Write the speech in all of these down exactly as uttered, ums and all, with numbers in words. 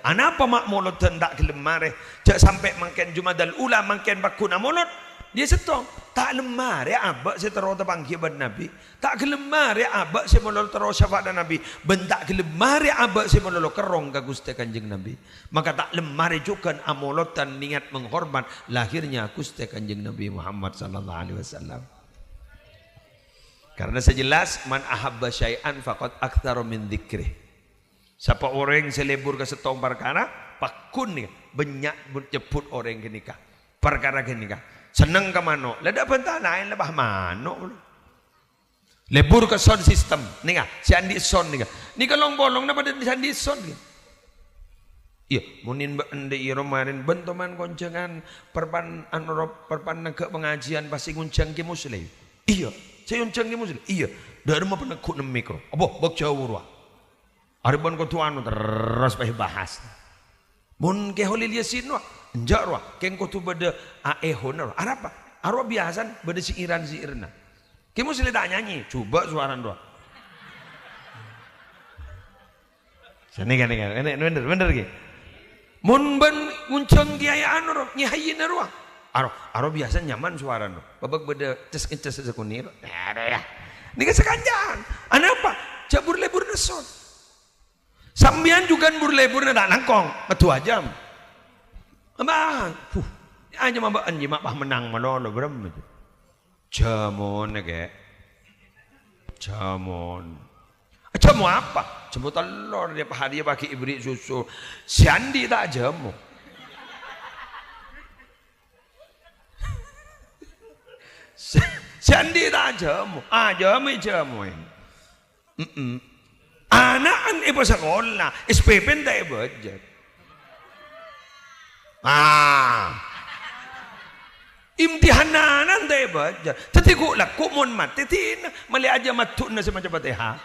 Anapa ma' molodhân ta' ghellem marè? Jhâ' sampè' mangkèn Jumadal Ula mangkèn pagghun amolod. Iyâ sèttong, ta' lem marè abâ' sè terro tapangghi bân Nabbhi. Ta' ghellem marè abâ' sè malolo terro syafa'atta Nabbhi. Bân ta' ghellem marè abâ' sè malolo kerrong ka Ghustè Kanjeng Nabbhi. Maka ta' lem marè jhughân amolodhân niyat menghormat lahirnya Ghustè Kanjeng Nabbhi Muhammad sallallahu alaihi wasallam. Karena sè jelas, "Man ahabba syai'an faqad aktsara min dzikrih." Sapa orèng sè lebur ka sèttong parkara, pagghun nèka, bânnya' bu-, nyebbhut orèng ghânèka. Parkara ghânèka. Senneng ka mano'. La dâ' bhânta laèn la bâh mano'. Lebur ka sound system. Nèka, sè andi' sound nèka. Nèka long-polong napa dâ' sè andi' sound nèka? Iyâ, mon è bâ-, andi' iyâ ro marèn bân toman konjhângan perpan-, anu ro, perpan nèngghâ' pangajiân pas sè ngonjhâng Kè Muslim. Iyâ, sè ngonjhâng Kè Muslim. Iyâ, dâ' remma panèghu' nemmik ro. Apa, bâk jhâu rowa. Arè bân kodhu anu terros pas bahas. Mon Kè Kholil Yasin rowa, enjâ' rowa, kèng kodhu bâdâ A E Hona rowa. Arapa? Arowa biyasana bâdâ si'iran-si'iranna. Kè Muslim ta' nyanyi, jhubâ' sowarana rowa. Sanèka, nèka, nèka, bhender, bhender, ghi. Mon bân ngonjhâng kèyaè anu rowa, nyèhayyina rowa. Aro, aro biyasana nyaman sowarana rowa. Bâbâk bâdâ ces-, ces sakonè' rowa. Ada, ya. Nèka sakanca'an. Anapa? Jhâ' bur-leburna sound. Sampèyan jhughân bur-leburna ta' langkong, ngadduwâ jam. Ampon, huh, ajâm ampon, jiyâ ma' pas mennang malolo, bârâmma jiyâ. Jhâmona, Kè. Jhâmona. Jhâmo apa? Jhâmo tello', rèya pa-, rèya paghi' èberri' susu. Sè andi' ta' jhâmo. Sè, sè andi' ta' jhâmo. Ah, jhâmo, jhâmo. Mm-mm. Ana'na èpasakola, S P P-na ta' èbâjâr. Ah. Imtihanna ana'na ta' èbâjâr. Dhâddhi ghu'-lagghu' mon matè dinah, malè ajâ maddhu'na sè maca Fatihah.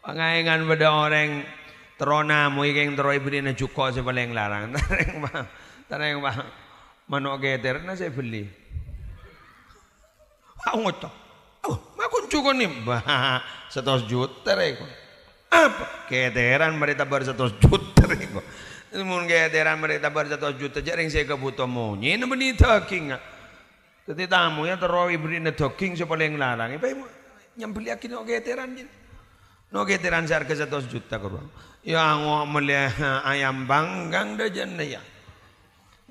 Pangaèngan bâdâ orèng terro namoy kèng terro èberri'na jhuko' sè palèng larang. Tarèng, Pak. Tarèng, Pak. Mano' kètèranna sè èbelli. Pak ngoca', "Oh, ma' konco konè, Mbah, satos juta rè ko'." "Apa?" "Kètèran marè tabâr satos juta rè ko'." "Mon kètèran marè tabâr satos juta, jhâ' rèng sè èkabhuto monyèna bânnè dhâghingnga." Dhâddhi tamoy terro èberri'na dhâghing sè palèng larang. Èpa nyambelliyaghi no' kètèran, jin. No' kètèran sè arghâ satos juta, karo. Ya, ngo' mellè ayam panggang dâ' jâna, ya.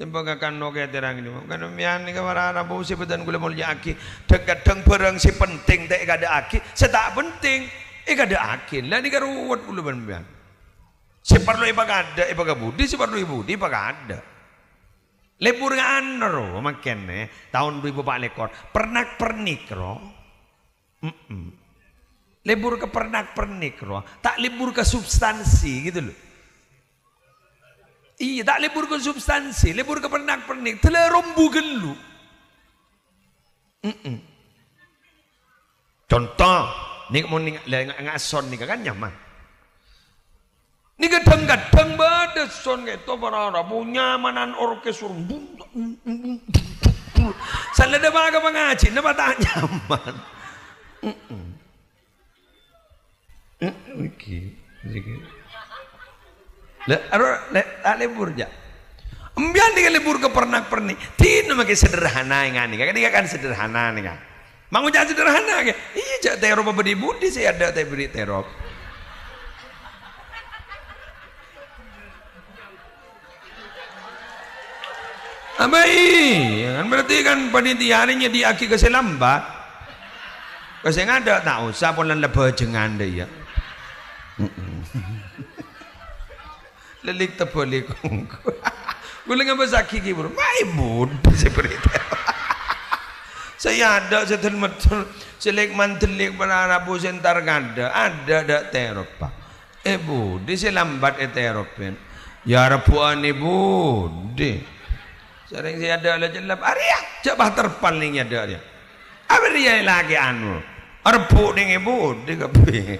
Tèmbhâng akan no' kètèran ghânèka. Kan sampèyan nèka para rabu sè bâdân kaulâ molja'aghi. Dhâng-kadhâng bhârâng sè penting ta' èkadâ'aghi, sè ta' penting èkadâ'aghi. La nèka ruwet kaulâ bân sampèyan. Sè parlo èpakadâ', èpakabudi, sè parlo èbudi, èpakadâ'. Lebur anu ro, mangkèn, taon du èbu pa' lèkor. Pernak-pernik ro. Mm-mm. Lebur ka pernak-pernik ro. Ta' lebur ka substansi, gitu loh. Iyâ, ta' lebur ka substansi, lebur ka pernak-pernik. Dâlâ rombu ghâllu. Mm-mm. Conto, nèng-, mon nèng-, la, nga-, ngason nèka kan nyaman. Nèka dhâng-kadhâng bâdâ son kèto para rabu nyamanan orkes. Saellana dâpa' ka pangajhi, napa ta' nyaman? Mm-mm. Eh, iki, iki. La, aro, le-, ta' lebur, jâ'. Sampèyan nèka lebur ka pernak-pernik. Dinah makè sederhana èngà nèka. Nèka kan sederhana nèka. Ma' ngoca' sederhana, kè? Iyâ, jâ' terop bâdâ è budi sè adâ' ta' èberri' terop. Apa iyâ? Kan berarti kan panitia nè nyèdhiyâ'aghi ka sè lambat. Ka sè ngadâ' ta' osa, polana la bhâjângan dâ' iyâ. Mm-mm. Lèlik tebâlik. Kaulâ ngabâsaghi kibur. Ma' è budi sè berri' terop. Sè adâ' sè dâl-meddâl, sè lèk-mandhâl lèk para rabu sè entar kadâ', adâ' dâ' terop, Pak. È budi sè lambat èteropè? Yâ, rebbhu'ân è budi. Sarèng sè adâ' la cellep, "Arèya, jâ' pas terpal nèng è adâ' rèya." Apa rèya lakè anu? Rebbhu' nèng è budi kabbhi.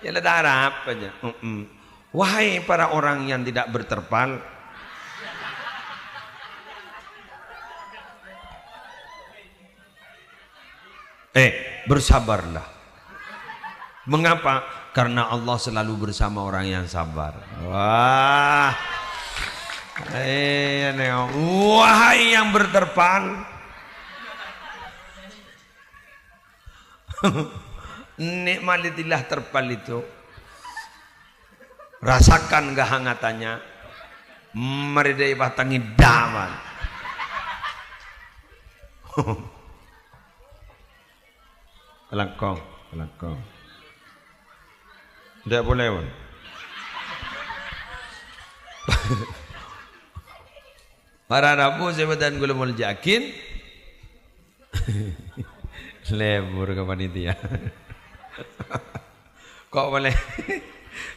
Yâ la ta' arapa jâ'. Mm-mm. Wahai para orang yang tidak berterpal, Eh, bersabarlah. Mengapa? Karena Allah selalu bersama orang yang sabar. Wah. Eh, ini, wahai yang berterpal. Nikmatilah terpal itu. Rasakan kehangatannya. Mari dai patangi daman. Langkong, langkong. Tidak boleh, Bang. Para rabu sè bâdhân kaulâ molja'aghi. Lebur ka panitia. Kok boleh?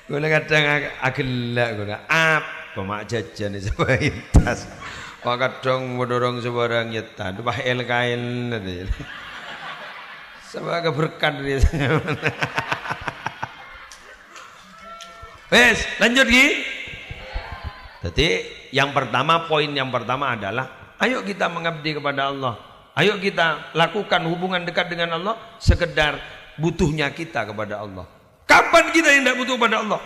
Kaulâ kadhâng ag-, aghellâ' kaulâ. Apa ma' jhâjhân sè paèntas? Kok kadhâng modorong sabarang yetta. Duh, pas el-kael nanti. Sama keberkat dia. Wes, lanjut, Gi. Jadi, yang pertama, poin yang pertama adalah, ayo kita mengabdi kepada Allah. Ayo kita lakukan hubungan dekat dengan Allah sekedar butuhnya kita kepada Allah. Kapan kita yang tidak butuh kepada Allah?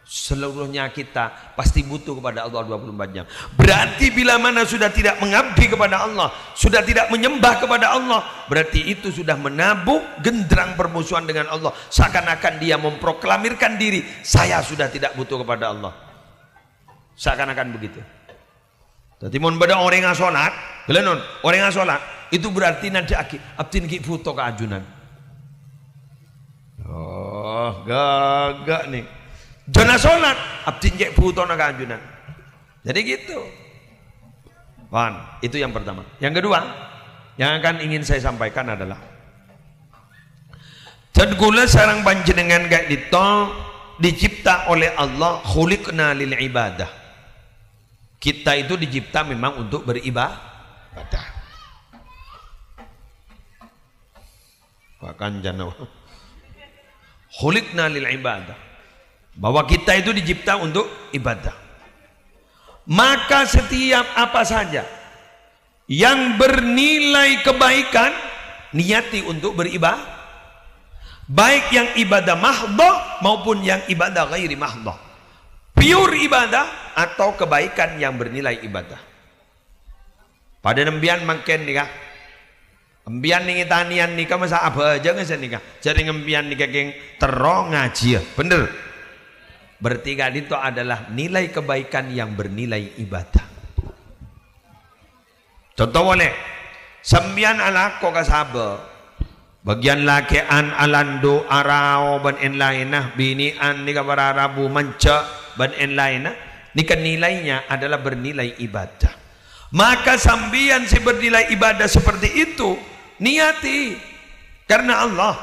Seluruhnya kita pasti butuh kepada Allah dua puluh empat jam. Berarti bila mana sudah tidak mengabdi kepada Allah, sudah tidak menyembah kepada Allah, berarti itu sudah menabung genderang permusuhan dengan Allah. Seakan-akan dia memproklamirkan diri, "Saya sudah tidak butuh kepada Allah." Seakan-akan begitu. Dhâddhi, mon bâdâ orèng asolat, ghellâ' non, orèng asolat, itu berarti nandhâ'aghi, "Abdhina ghi' bhuto ka ajunan." Oh, ghâghâ' nè. Jhâ' asolat, "Abdhina cè' bhutona ka ajunan." Jadi gitu. Pan, itu yang pertama. Yang kedua, yang akan ingin saya sampaikan adalah, dan kaulâ sareng panjhennengngan ka'dinto dicipta oleh Allah, khuliqna lil ibadah. Kita itu dicipta memang untuk beribadah. Bahkan jangan. Khuliqna lil ibadah. Bahwa kita itu dicipta untuk ibadah. Maka setiap apa saja yang bernilai kebaikan, niati untuk beribadah. Baik yang ibadah mahdhah maupun yang ibadah ghairi mahdhah. Pure ibadah atau kebaikan yang bernilai ibadah. Padâ sampèyan mangkèn nèka. Sampèyan nèng è tanèyan nèka masa abhâjângnga sanèka. Jhâ' rèng sampèyan nèka kèng terro ngajhiyâ. Bhender. Berarti ka'dinto adalah nilai kebaikan yang bernilai ibadah. Conto polè, sampèyan alako ka sabâ, bâgiyân lakè'an alandu', arao bân èn-laènna, binè'an nèka para rabu manjhâ' bân èn-laènna, nèka nilainya adalah bernilai ibadah. Maka sampèyan sè bernilai ibadah seperti itu, niati karena Allah.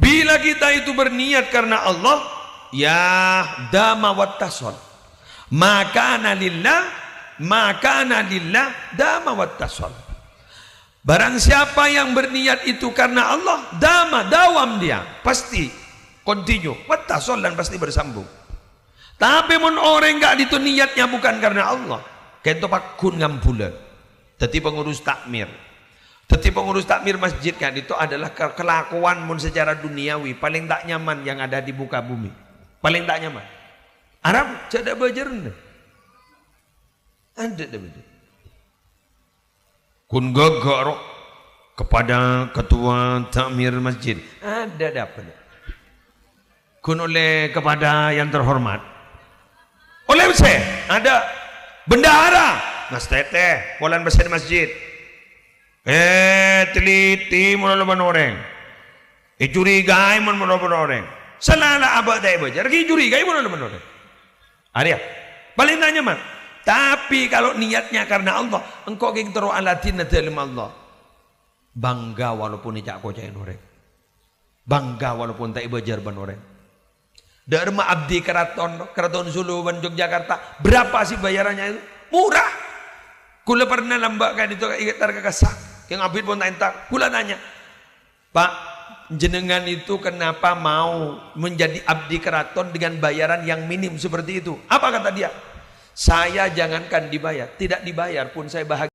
Bila kita itu berniat karena Allah, ya, dama wattasal. Ma kana lillah, ma kana lillah, dama wattasal. Barang siapa yang berniat itu karena Allah, dama, dawam dia, pasti continue, wattasal, dan pasti bersambung. Tapè mon orèng ka'dinto niatnya bukan karena Allah, ka'dinto pagghun ngambulâ. Dhâddhi pengurus takmir. Dhâddhi pengurus takmir masjid ka'dinto adalah ke-, kelakuan mon secara duniawi paling tak nyaman yang ada di muka bumi. Paling tak nyaman. Arapa? Jhâ' tadâ' bâjârânna. Adâ' dâ' bâdâ. Ghun ghâghâ' ro kepada ketua takmir masjid. Adâ' dâ' apa, dâ'? Ghun ollè kepada yang terhormat. Ollè mèssè, adâ' bendahara, ngastètè, polana pèssè masjid. Eh, teliti mon ollè bân orèng. Ècurigai mon, mon, mon orèng. Sala abâ' ta' èbâjâr, ghi' ècurigai mon, mon orèng. Arèya. Palèng ta' nyaman. Tapi kalau niatnya karena Allah, engko' ghi' terro aladhinna dâlem Allah. Bangga walaupun èca'-koca'èn orèng. Bangga walaupun ta' èbâjâr bân orèng. Dâ' remma abdhi karaton, karaton Solo bân Yogyakarta. Berapa sih bayarannya itu? Murah. Kaulâ pernah lamba' ka'dinto ka, entar ka kassa. Kèng abit pon ta' entar. Kaulâ tanya, "Pak, jenengan itu kenapa mau menjadi abdi keraton dengan bayaran yang minim seperti itu?" Apa kata dia? "Saya jangankan dibayar, tidak dibayar pun saya bahagia."